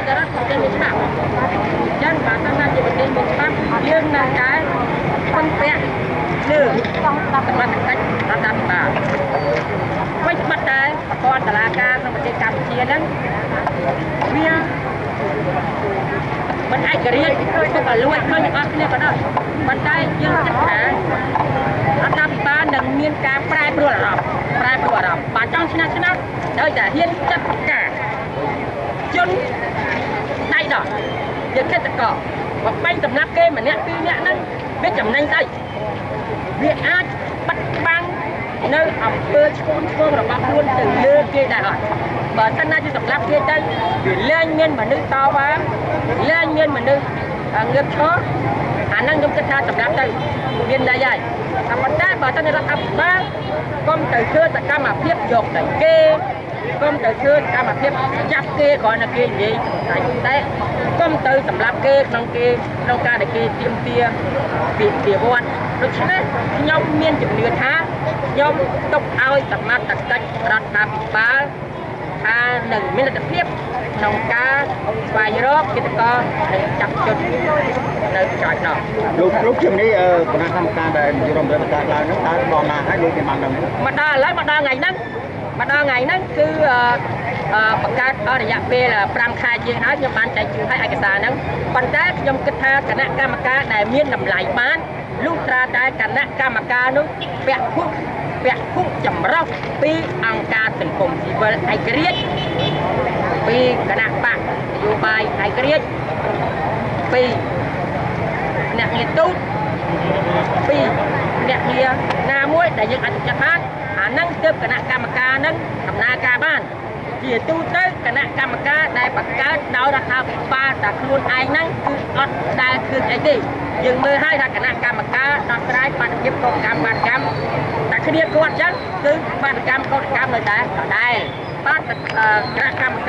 តែរដ្ឋប្រទេសមានច្បាប់អញ្ចឹងបើសិនណាជាប្រទេសមានច្បាប់យើងនៅតែពឹងពាក់លើសមត្ថកិច្ចរដ្ឋាភិបាលវិញបាត់តែប្រព័ន្ធតុលាការក្នុងប្រទេសកម្ពុជាហ្នឹងវាមិនឯករាជ្យទុកឲ្យលួចឃើញទាំងអស់គ្នាក៏ដោយប៉ុន្តែយើងគិតថារដ្ឋាភិបាលនឹងមានការប្រែប្រួលអារម្មណ៍ប្រែប្រួលអារម្មណ៍បើចង់ឆ្នះឆ្នោតត្រូវតែហ៊ានចាត់ការជនដៃដល់ជាឃាតករបើបាញ់សម្រាប់គេម្នាក់ពីរនាក់ហ្នឹងវាចំណេញស្អីវាអាចបាត់បង់នៅអំពើឆ្កូនឆ្គងរបស់ខ្លួនទៅលើគេដែរអត់បើសិនណាជាសម្រាប់គេទៅវាលែងមានមនុស្សតវ៉ាលែងមានមនុស្សងើបឈរអាហ្នឹងខ្ញុំគិតថាសម្រាប់ទៅមានន័យហើយតែប៉ុន្តែបើសិនរដ្ឋាភិបាលកុំទៅធ្វើសកម្មភាពយកតែគេកុំទៅធ្វើសកម្មភាពចាប់គេគ្រាន់តែគេនិយាយតែតែកុំទៅសម្រាប់គេក្នុងគេក្នុងការដែលគេទាមទារពីពីវត្តដូច្នេះខ្ញុំមានជំនឿថាខ្ញុំទុកឲ្យសមត្ថកិច្ចរដ្ឋាភិបាលថានឹងមានលទ្ធភាពក្នុងការស្វែងរកគិតកនិងចាប់ជននៅក្រោយខ្នង លោកជានេះគណៈកម្មការដែលនាយករដ្ឋមន្ត្រីបង្កើតឡើងហ្នឹងតើដល់ណាហើយលោកមានបានដឹងទេ មកដល់ឥឡូវមកដល់ថ្ងៃហ្នឹងមកដល់ថ្ងៃហ្នឹងគឺបង្កើតអស់រយៈពេល5ខែជាងហើយខ្ញុំបានចែកជូនឲ្យឯកសារហ្នឹងប៉ុន្តែខ្ញុំគិតថាគណៈកម្មការដែលមានតម្លៃបានលុះត្រាតែគណៈកម្មការនោះពាក់ពុះពាក់ពុះចម្រុះពីអង្គការសង្គមស៊ីវិលឯករាជ្យពីគណៈបកនយោបាយឯករាជ្យពីអ្នកងារទូតពីអ្នកងារណាមួយដែលយើងអាចចាត់បានអាហ្នឹងទើបគណៈកម្មការហ្នឹងដំណើរការបានជាទូទៅគណៈកម្មការដែលបង្កើតដោយរដ្ឋាភិបាលតែខ្លួនឯងហ្នឹងគឺអត់ដែលឃើញអីទេយើងមើលហើយថាគណៈកម្មការដោះស្រាយបាតុភាពកោតកម្មបាតុកម្មតែគ្នាគាត់អញ្ចឹងគឺបាតុកម្មកោតកម្មនៅតែដដែលបាទគណៈកម្មការ